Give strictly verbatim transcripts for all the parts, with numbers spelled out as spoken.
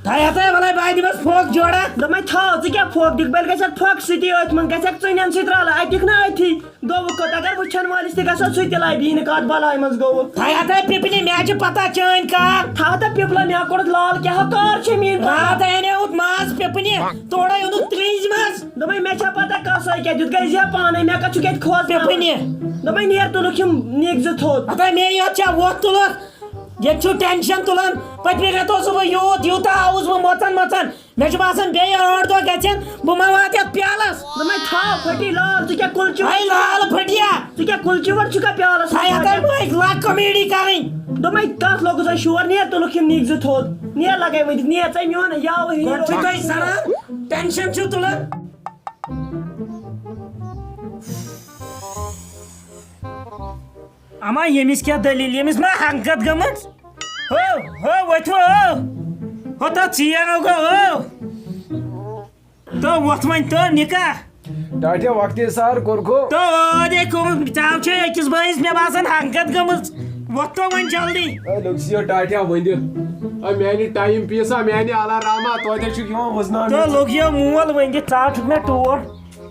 ہے ہتاے، وَلَے بہٕ دِمَس پھۄکھ جوڑا۔ دوٚپمَے تھاو، ژٕ کیٛاہ پھۄکھ دِکھ؟ بَلہِ گژھٮ۪کھ پھۄکھ سۭتی أتھۍ منٛز، گژھٮ۪کھ ژٕنٮ۪ن سۭتۍ رَلہٕ، اَتہِ دِکھ نا أتھی۔ دوٚپُکھ کوٚت، اگر وٕچھَن وٲلِس تہِ گژھو، سُہ تہِ لَبہِ، یی نہٕ کَتھ بَلایہِ منٛز گوٚوُکھ۔ ہے ہتاے پِپنہِ، مےٚ چھِ پَتہ چٲنۍ کار۔ تھاو تہٕ پِپلہٕ، مےٚ کوٚرُتھ لال، کیٛاہ کار چھےٚ میٛٲنۍ کار؟ راتھ اَنیوُتھ ماز پِپنہِ، تورَے اوٚنُتھ ترٛیٚنٛجہِ منٛز۔ دوٚپمَے مےٚ چھا پَتہ کَسَے کیٛاہ دیُت، گٔے زِ پانَے، مےٚ کَتھ چھُکھ ییٚتہِ کھوژناوان؟ پِپنہِ۔ دوٚپمَے نیر تُلُکھ یِم نِکۍ زٕ تھوٚد۔ ہتاے مےٚ یوت چھا وۄتھ تُلُکھ؟ ییٚتہِ چھُو ٹینشن تُلان۔ پٔتمہِ رٮ۪تہٕ اوسُس بہٕ یوٗت، یوٗتاہ آوُس بہٕ مۄژن مۄژن۔ مےٚ چھُ باسان، بیٚیہِ ٲٹھ دۄہ گژھن، بہٕ ما واتہٕ یتھ پیالس۔ دوٚپمَے تھاو پھٔٹی لال، ژٕ کیٛاہ کُلچہِ ہے وَٹ چھُکھ؟ لال پھٔٹیا۔ ژٕ کیٛاہ کُلچہِ وَٹ چھُکھا پیالس منٛز؟ ہے ہتاے واتان؟ مٲج لاگ کامیڈی کرٕنۍ۔ دوٚپمَے تَتھ لوٚگُس وۄنۍ شور، نیر تُلُکھ یِم نِکۍ زٕ تھوٚد۔ نیر لگے وۄنۍ، نیر ژَے میون یاوٕ ہیٖرو۔ گۄڈٕ چھُو تُہۍ زنان، ٹینشن چھِو تُلان۔ اما ییٚمِس کیٛاہ دٔلیٖل؟ ییٚمِس ما ہنگت گٔمٕژ؟ ہو، ہو، ؤتھِو، ہو۔ ہو، تَتھ ژیر ہو گوٚو، ہو۔ تو وۄتھ وۄنۍ، تو نِکاح۔ ڈاٹیا وقتی سار کوٚرکھو۔ تو ٲدے کوٚرُکھ، ژےٚ چھے أکِس بٲیِس مےٚ باسان ہنگت گٔمٕژ۔ وۄتھ تو وۄنۍ جلدی۔ اے، لوٚگ سِیو ڈاٹیا ؤنِتھ۔ اے، میانہِ ٹایم پیٖس ہا، میانہِ الارام ہا، توتہِ چھُکھ یِوان وٕزناونہٕ۔ تو لوٚگ یہِ مول ؤنِتھ، ژٕ آو چھُکھ مےٚ ٹوٹھ۔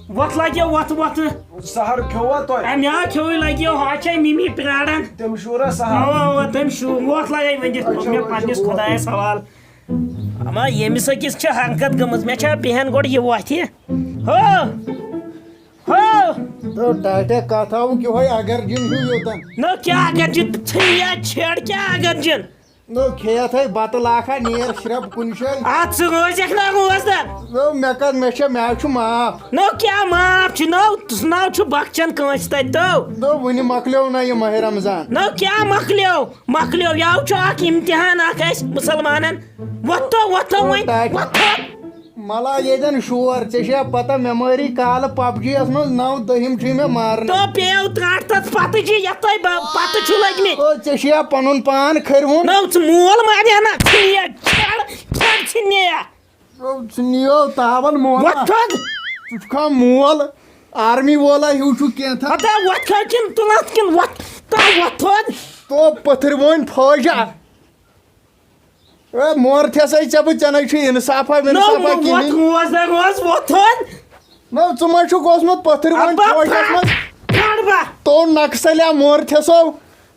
وۄتھ لگیو، وۄتھ، وۄتھ۔ سحر کھیوٚوا تۄہہِ؟ اے، مےٚ ہا کھیوٚوُے لگیو، ہا چھے مِمی پیاران۔ تٔمۍ شوٗرا سحر؟ اوا، اوا، تٔمۍ شوٗر۔ وۄتھ لگے ؤنِتھ، اچھا، کوٚر مےٚ اچھا، پننِس وۄتھ۔ خۄدایس حوالہٕ۔ اما ییٚمِس أکِس چھِ حرکت گٔمٕژ، مےٚ چھا بیہن گۄڈٕ یہِ وۄتھِ؟ ہو! ہو! تو ڈاٹے کتھ آوُکھ یِہوے اگر جِن ہیوٗ یوٚتن۔ نو کیٛاہ اگر جِن؟ ژھٕنیا چھیڑ کیٛاہ اگر جِن؟ نو کھیتھ ہے بتہٕ لاکھا نیر شرپ کُنہِ جایہِ۔ اتھ ژٕ روزکھ نا روزدار۔ نو مےٚ کتھ، مےٚ چھا، مےٚ چھُ معاف۔ نو کیٛاہ معاف چھُ؟ نو، نو چھُ بخچان کٲنٛسہِ تتہِ تو۔ نو وُنہِ مۄکلیو نہ یہِ ماہِ رمضان۔ نو کیٛاہ مۄکلیو؟ مۄکلیو، یاو چھُ اکھ امتحان اکھ اسہِ مسلمانن۔ وۄتھو، وۄتھو وۄنۍ، ڈاٹے۔ وۄتھو۔ ملا ییٚتٮ۪ن شور، ژےٚ چھےٚ پتہ مےٚ مٲری کالہٕ پب جی یس منٛز نو دٔہِم چھُے مےٚ مارنہٕ۔ تو پیٚیو ترٛٹھ تتھ پتہٕ جی، یتھ تۄہہِ ب-، پتہٕ چھُو لٔگمٕتۍ۔ او، ژےٚ چھےٚ پنُن پان کھٔرۍوُن۔ نو ژٕ مول مارِ ہنا، ژٕ یہِ کھٮ۪ر، کھٮ۪ر ژھٕنہِ یا۔ او، ژٕ نِیو تاون مولا۔ وۄتھ تھوٚد۔ ژٕ چھُکھا مول؟ آرمی وولا ہیوٗ چھُکھ کینٛہہ تھا؟ ہتا وۄتھ کھڑ کِنہٕ تُلتھ کِنہٕ وۄتھ، تا وۄتھ تھوٚد۔ تو پٔتھٕرۍ وٲنۍ فوجا۔ اے، مورتھے سَے ژےٚ بہٕ، ژےٚ نَے چھُے اِنصافا نو، وِنصافا نو، کِہیٖنۍ۔ وۄتھ، روز نہ روز، وۄتھ تھوٚد۔ نو، ژٕ ما چھُکھ اوسمُت پٔتھٕرۍ وٲنۍ ابا، فوجَس منٛز؟ پھڑ، پھڑ با۔ تو نکسلیا مورتھے سو،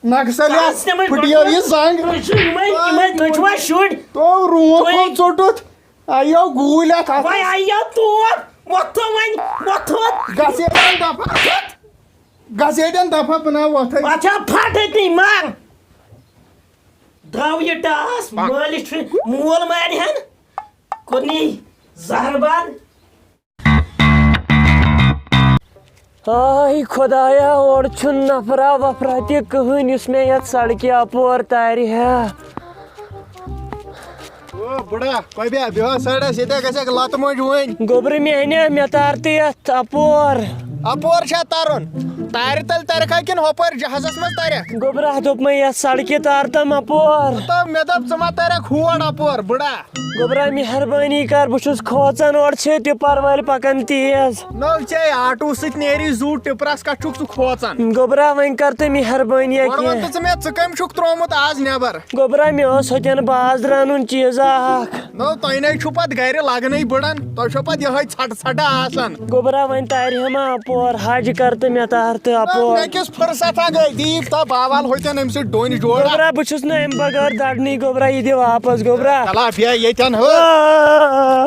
نکسلیا ژٕ آس نہٕ وۄنۍ پھٕٹیو یہِ زنٛگ۔ تُہۍ چھِو یِمَے، یِمَے، تُہۍ چھِوا شُرۍ؟ تو روٗح تُہۍ کھوٚت ژوٚٹُتھ، آیو گوٗلۍ اَتھ اَتھَس۔ وۄنۍ آیو تور، وۄتھ تو وۄنۍ، وۄتھ تو۔ گژھ ییٚتٮ۪ن دفعہ۔ گژھ ییٚتٮ۪ن دفعہ، بہٕ نہ وۄتھَے۔ اچھا، پھٹ أتی مر۔ درٛاو یہِ ٹاس، مٲلِس چھُ مول مارِ ہن، کوٚرنی زہر بند۔ آے خۄدایا، اورٕ چھُنہٕ نفرا وفرا تہِ کٕہٕنۍ یُس مےٚ یَتھ سڑکہِ اپور تارِ ہا۔ او بُڑا، کۄبیا، بیٚہہ سایڈس، ییٚتہِ گژھکھ لتہٕ مۄنج وۄنۍ۔ گوٚبرٕ میٛانہِ، مےٚ تار تہٕ یَتھ اپور۔ اپور چھا ترُن؟ تارِ تل ترکھا کِنہٕ ہۄپٲرۍ جہازس منٛز ترکھ؟ گوٚبرا دوٚپ مےٚ یَتھ سڑکہِ تار تم اپور۔ تہٕ مےٚ دوٚپ ژٕ ما ترکھ ہور اپور، بُڑا؟ گوٚبرا مہربٲنی کر، بہٕ چھُس کھوژان، اورٕ چھِ ٹِپر وٲلۍ پکان تیز۔ نو ژےٚ آٹوٗ سۭتۍ نیری زوٗ، ٹِپرس کتھ چھُکھ ژٕ کھوژان؟ گوٚبرا وۄنۍ کر تہٕ مہربٲنی گۄڈٕ وَن کینٛہہ۔ تہٕ ژٕ مےٚ، ژٕ کٔمۍ چھُکھ ترٛوومُت آز نٮ۪بر؟ گوٚبرا مےٚ اوس ہوٚتٮ۪ن باز رنُن چیٖزا اکھ۔ نو تۄہہِ نے چھُو پتہٕ گرِ لگنے بٕڑن، تۄہہِ چھو پتہٕ یِہوٚے ژھٹہٕ ژھٹہٕ آسان۔ گوٚبرا وۄنۍ تارِ ہما اپور، حج کر تہٕ مےٚ تار تہٕ نو اپور۔ مےٚ کِس فرصت ہا گٔے، دیٖکھ تا باوال ہوٚتٮ۪ن أمۍ سۭتۍ ڈوٗنۍ جوڑا۔ گوٚبرا بہٕ چھُس نہٕ امہِ بغٲر دڑنٕے، گوٚبرا یہِ دِ واپس گوٚبرا۔ چلا بیٚہہ ییٚتٮ۪ن ہو۔ آ۔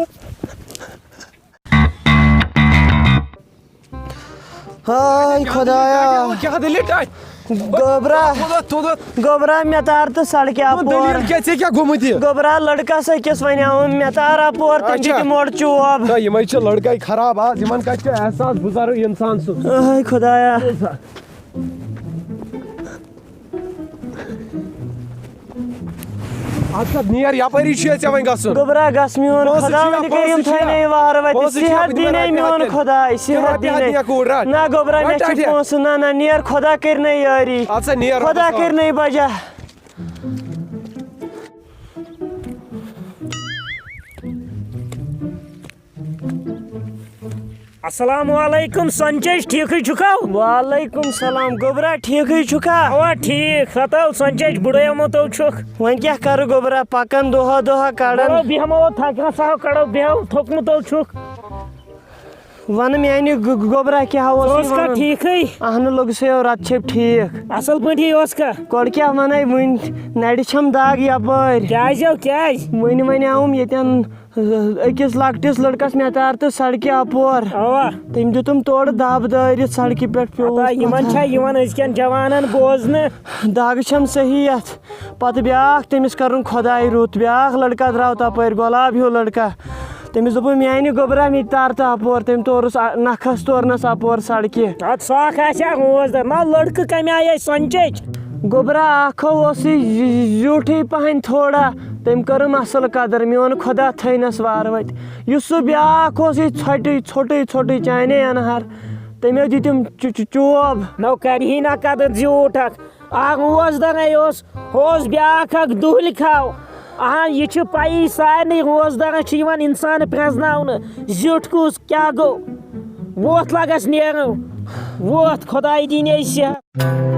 ہاے خۄدایا۔ کیٛاہ دٔلیٖل ٹاٹھۍ؟ گوٚبرا۔ تُلُتھ، تُلُتھ۔ گوٚبرا، مےٚ تار تہٕ سڑکہِ اَپور۔ دٔلیٖل کیٛاہ؟ ژےٚ کیٛاہ گوٚمُت یہِ؟ گوٚبرا، لڑکس أکِس وَنیٛاوُم، مےٚ تار اَپور، تٔمۍ اچھا۔ دِتۍ مۄٹھ چوب۔ تہٕ یِمے چھِ لڑکے خراب آز، یِمن کتہِ چھُ احساس بُزرگ انسان سُنٛد؟ ہاے خۄدایا۔ اَدٕ سا نیر، یپٲری چھُ ژےٚ وۄنۍ گژھُن۔ گوٚبرا، گژھ میون پونٛسہٕ خۄدا، چھُیا، وۄنۍ کٔرِم پونٛسہٕ تھٲینَے چھُیا؟ وارٕ وَتہِ۔ پونٛسہٕ چھُیا؟ صحت بہٕ دِنَے دِمَے میون رۄپیہِ خۄداے، ہَتھ، صحت رۄپیہِ ہَتھ دِنَے۔ دِیا کوٗر، رَٹ۔ نہ گوٚبرا، رَٹ مےٚ چھِ ٹاٹھیا۔ پونٛسہٕ، نہ، نہ، نیر خۄدا کٔرِنَے یٲری۔ اَدٕ سا نیر خۄدا رۄبَس حوالہٕ۔ کٔرِنَے بجا۔ السلام علیکم سۄنہٕ چچ، ٹھیکھٕے چھُکھا؟ وعلیکم سلام گوٚبرا، ٹھیکھٕے چھُکھا؟ اوا ٹھیک، ہتو سۄنہٕ چچ بُڑیومُت چھُکھ۔ وۄنۍ کیٛاہ کرٕ گوٚبرا، پکان دۄہا دۄہا کڑان۔ کڑو بیہمو تھکان سا، کڑو بیہو تھوٚکمُت چھُکھ۔ ونہٕ میانہِ گو- گوٚبرا کیٛاہ ژٕ اوس اوسکھا ٹھیکھٕے؟ اہنہٕ لوٚگ سیو رت چھے ٹھیک۔ اصل پٲٹھی اوسکھا؟ گۄڈٕ کیٛاہ ونَے، وٕنۍ نرِ چھم دگ یپٲرۍ۔ کیازِ ہو کیازِ؟ وٕنہِ ونے آوُم ییٚتٮ۪ن أکِس لۄکٹِس لڑکس مےٚ تار تہٕ سڑکہِ اپور۔ اوا۔ تٔمۍ دیُتُم تورٕ دب دٲرِتھ سڑکہِ پٮ۪ٹھ پیوٚوُس پتہ یِمن پتھر۔ چھا یِوان أزکٮ۪ن جوانن بوزنہٕ؟ دگ چھم صحیح یتھ۔ پتہٕ بیاکھ تٔمِس کرُن خۄداے رُت، بیاکھ لڑکا درٛاو تپٲرۍ، گۄلاب ہیوٗ لڑکا۔ تٔمِس دوٚپُن میانہِ گوٚبرا مےٚ تہِ تار تہٕ اپور، تٔمۍ تورُس ا- نکھس تورنس اپور سڑکہِ۔ اتھ سۄکھ آسہِ ہا روز دار۔ نہ لڑکہٕ کمہِ آیہِ آسہِ سۄنہٕ چچ؟ گوٚبرا اکھ ہو اوس یہِ زیوٗٹھٕے پہن تھوڑا، تٔمۍ کٔرٕم اصل قدر، میون خۄدا تھٲینس وارٕ وتہِ۔ یُس سُہ بیاکھ اوس یہِ ژھۄٹٕے ژھۄٹٕے ژھۄٹٕے چانے انہار، تٔمۍ دیُتِم چُ- چُ- چوب۔ نو کرِ ہی نہ قدر زیوٗٹھ اکھ۔ اکھ روز دارے اوس، ہُہ اوس بیاکھ اکھ دُہلہِ کھاو۔ اہن یہِ چھِ پَیی سارنٕے، روز دارس چھُ یِوان انسان پرٛزناونہٕ، زیُٹھ کُس کیٛاہ گوٚو۔ ووتھ لگس نیرو، ووتھ خۄداے دِنۍ اَسہِ صحت۔